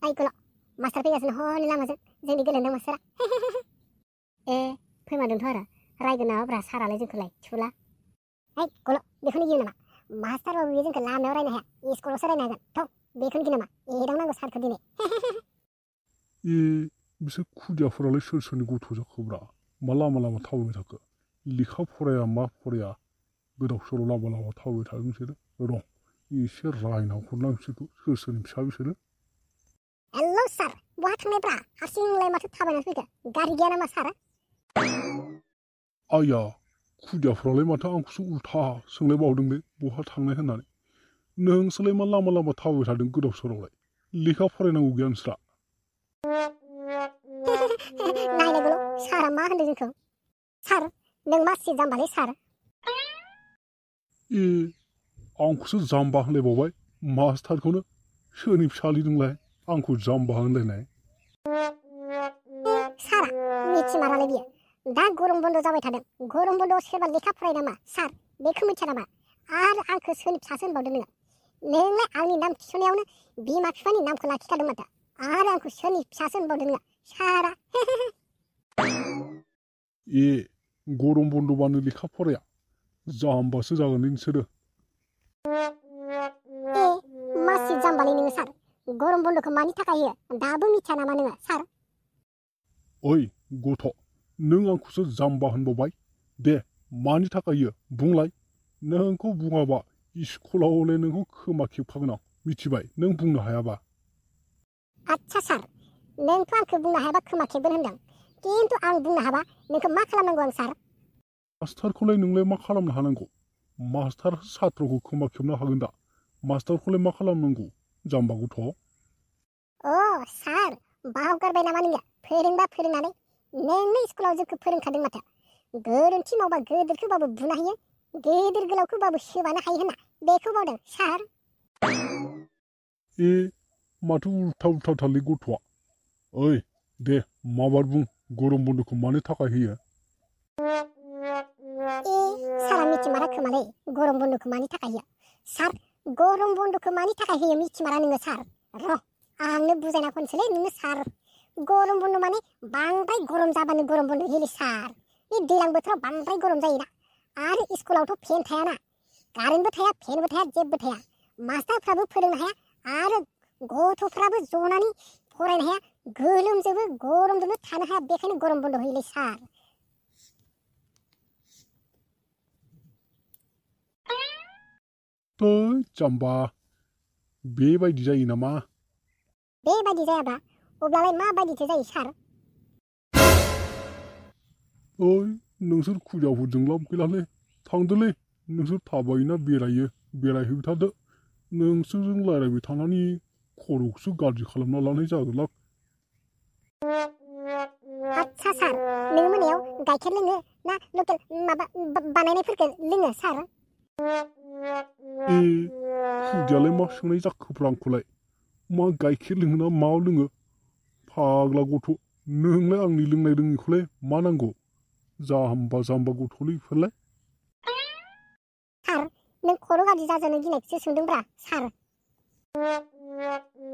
Ay golo, master fैगासिनो हरनि लामाजों जोंनि गेलेनाय मास्टारा। फैमारदोंथ' आरो रायगोन नामाब्रा सारालाय जोंखौलाय थिफुला। ओइ गल' बेखौनो गियो नामा? मास्टारबाबो बियो जोंखौ लामायाव रायनो हाया, स्कुलावसो रायनो हागोन। थौ बेखौनो गियो नामा? एदावनांगौ सारखौ दिनै। बिसोर खुदियाफोरालाय सोर सोरनि गथ' जाखोब्रा? मा लामा लामा थाबायबाय थाखो? लेखा फराया मा फराया गोदाव सोराव लामा लामा थाबायबाय थादों बिसोरो। र' एसे रायना हरनां बिसोरखौ सोर सोरनि फिसा बिसोरो। हेलौ सार, बहा थांनायब्रा? हारसिंलाय माथो थाबायना फैखो? गारि गैया नामा सार? आया खुदियाफ्रालाय माथो आंखौसो उल्था सोंलायबावदोंलै बहा थांनाय होननानै। नोंसोरलाय मा लामा लामा थाबायबाय थादों गोदाव सोरावलाय? लेखा फरायनांगौ गैया नोंस्रा? नायलाय गल' सारा मा होनदों जोंखौ? सार, नों मा सि जाम्बालै सार? आंखौसो जाम्बा होनलायबावबाय मास्टारखौनो। सोरनि फिसालै नोंलाय आंखौ जाम्बा होनलायनाय? सारा मिथिमारालाय बियो। दा गरम बन्द जाबाय थादों। गरम बन्दआव सोरबा लेखा फरायो नामा सार? बेखौ मिथिया नामा? आरो आंखौ सोरनि फिसासो होनबावदों नोङो? नोंलाय आंनि नाम थिसननायावनो बिमा बिफानि नामखौ लाखिखादों माथो। आरो आंखौ सोरनि फिसासो होनबावदों नोङो सारा? गरम बन्दबानो लेखा फराया जाम्बासो जागोन नोंसोरो। मा सि जाम्बालै नोङो सार? गरम बन्दखौ मानि थाखाय होयो दाबो मिथिया नामा नोङो सार? ओइ गथ' नों आंखौसो जाम्बा होनबावबाय। दे मानि थाखाय होयो बुंलाय। नोंखौ बुङाबा स्कुलावलाय नोंखौ खोमा खेबखागोन आं, मिथिबाय नों बुंनो हायाबा। आच्छा सार, नोंथ' आंखौ बुंनो हायाबा खोमा खेबगोन होनदों, खिन्थु आं बुंनो हाबा नोंखौ मा खालामनांगौ आं सार? मास्टारखौलाय नोंलाय मा खालामनो हानांगौ? मास्टार सात्रखौ खोमा खेबनो हागोन दा। मास्टारखौलाय मा खालामनांगौ जाम्बा गथ'? सार, बावगारबाय नामा नोङो? फोरोंबा फोरोंनानै नोंनो स्कुलाव जोंखौ फोरोंखादों माथो। गोरोन्थि मावबा गोदोरखौबाबो बुना होयो, गेदेर गोलावखौबाबो सोबानो हायो होनना। बेखौ बावदों सार? माथो उल्था उल्था थारलै गथ'आ। ओइ दे माबार बुं, गरम बन्दखौ मानो थाखाय होयो? सारा मिथिमारा खोमालै गरम बन्दखौ मानि थाखाय होयो। सार, गरम बन्दखौ मानि थाखाय होयो मिथिमारा नोङो सार? र' आंनो बुजायना होनोसैलै नोंनो सार। गरम बन्द माने बांद्राय गरम जाबानो गरम बन्द होयोलै सार। बे दैज्लां बोथोराव बांद्राय गरम जायोना, आरो स्कुलावथ' फेन थायाना, कारेन्टबो थाया, फेनबो थाया, जेबो थाया। मास्टारफ्राबो फोरोंनो हाया आरो गथ'फ्राबो जनानै फरायनो हाया, गोलोमजोबो गरमजोंनो थानो हाया। बेखायनो गरम बन्द होयोलै सार। जाम्बा बेबायदि जायो नामा? बेबायदि जायाबा अब्लालाय माबायदिथो जायो सार? नोंसोर खुदियाफोरजों लाब गैलालै। थांदोलै नोंसोर थाबायोना बेरायो, बेरायहैथारदो। नोंसोरजों रायज्लायबाय थानानै खर'खौसो गाज्रि खालामना लानाय जागोनलां। आच्छा सार, नों मोनायाव गाइखेर लोङो ना लकेल माबा बानायनायफोरखौ लोङो सार? खुदियालाय मा सोंनाय जाखोब्रा आंखौलाय? मा गाइखेर लोङो ना मा लोङो? फाग्ला गथ', नोंलाय आंनि लोंनाय रोङिखौलाय मा नांगौ? जाम्बा जाम्बा गथ'लै इफोरलाय। सार, नों खर' गाज्रि जाजानो गिनायखौसो सोंदोंब्रा सार।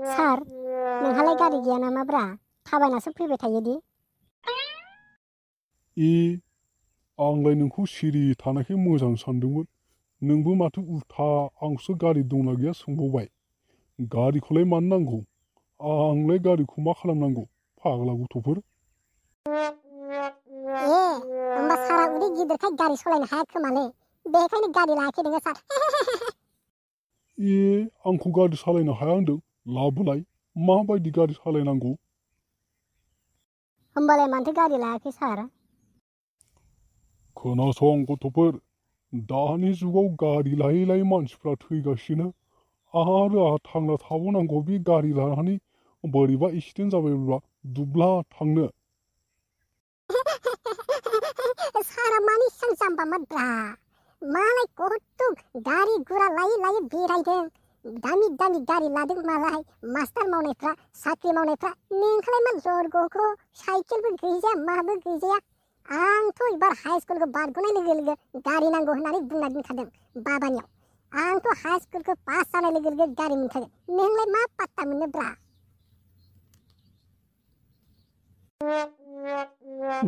सार, नोंहालाय गारि गैया नामाब्रा? थाबायनासो फैबाय थायोदि। आंलाय नोंखौ सिरि थानायखाय मोजां सानदोंमोन। नोंबो माथो उल्था आंखौसो गारि दंना गैया सोंबावबाय। गारिखौलाय मानो नांगौ? आंलाय गारिखौ मा खालामनांगौ फाग्ला गथ'फोर? होमबा सारा उदै गिदिरखाय गारि सालायनो हाया खोमालै, बेखायनो गारि लायाखै नोङो सार। आंखौ गारि सालायनो हाया होनदों? लाबोलाय माबायदि गारि सालायनांगौ? होमबालाय मानोथो गारि लायाखै सार? खोनासं गथ'फोर, दानि जुगाव गारि लायै लायै मानसिफ्रा थैगासिनो, आरो आंहा थांना थाबावनांगौ बे गारि लानानै बोरैबा एक्सिडेन्ट जाबायब्ला दुब्ला थांनो। सारा मानि इसां जाम्बामारब्रा? मालाय कत' गारि गुरा लायै लायै बेरायदों, दामि दामि गारि लादों मालाय मास्टार मावनायफ्रा, साख्रि मावनायफ्रा। नोंहालाय मा जरग'खौ साइकेलबो गैजाया माबो गैजाया। आंथ' एबार हाइ स्कुलखौ बारग'नाय लोगो लोगो गारि नांगौ होननानै बुंना दोनखादों बाबानियाव। आंथ' हाइ स्कुलखौ पास जानाय लोगो लोगो गारि मोनखागोन। नोंलाय मा पात्ता मोननोब्रा?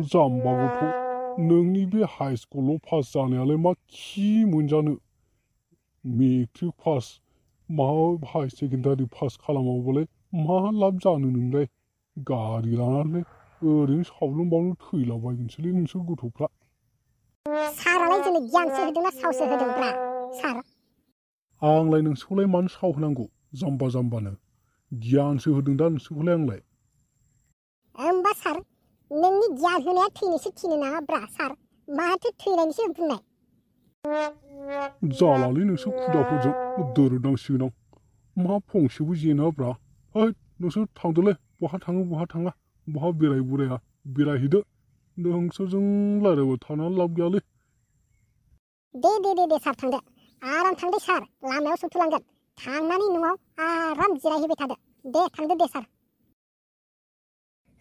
जाम्बा गथ' नोंनि बे हाइ स्कुलाव पास जानायालाय मा खि मोनजानो मेट्रिक पास माबा हाई सेकेन्डारि पास खालामाबालाय मा लाब जानो नोंलाय गारि लानानै ओरैनो सावलुं बावलुं थैलाबायगोनसोलै नोंसोर गथ'फ्रा सारालाय जोंनो गियानसो होदोंना सावसो होदोंब्रा सार आंलाय नोंसोरखौलाय मानो साव होनांगौ जाम्बा जाम्बानो गियानसो होदों दा नोंसोरखौलाय आंलाय होमबा सार नोंनि गियान होनाया थैनोसो थिनो नामाब्रा सार माथो थैनायनिसो बुंनाय जालालै नोंसोर खुदाफोरजों दोरोदनांसिगोन आं मा फंसेबो जेनाब्रा हैद नोंसोर थांदोलै बहा थाङो बहा थाङा बहा बेराय बुराया बेरायहैदो नोंसोरजों रायज्लायबाय थानानै लाब गैयालै दे सार थांदो आराम थांदो सार लामायाव सौथुलांगोन थांनानै न'आव आराम जिरायहैबाय थादो दे थांदो दे सार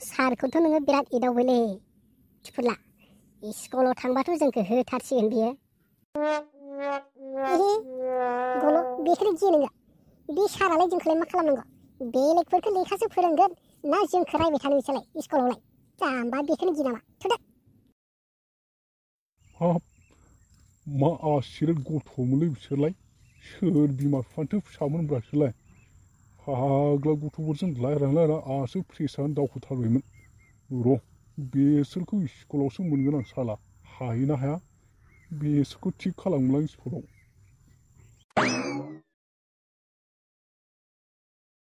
सारखौथ' नोङो बिराद एदावबायलै थिफुला स्कुलाव थांबाथ' जोंखौ होथारसिगोन बियो गल' बेखौनो गियो नोङो बे सारालाय जोंखौलाय मा खालामनांगौ बेलेगफोरखौ लेखासो फोरोंगोन ना जोंखौ रायबाय थानो बिसोरलाय स्कुलावलाय जाम्बा बेखौनो गियो नामा थुदो हाब मा आसिरित गथ'मोनलै बिसोरलाय सोर बिमा बिफानिथो फिसामोनब्रा बिसोरलाय फाग्ला गथ'फोरजों रायज्लायना आंहासो प्रेसारानो दावखोथारबायमोन र' बेसोरखौ स्कुलावसो मोनगोन आं साला हायोना हाया बेसोरखौ थिग खालामगोन आं स्कुलाव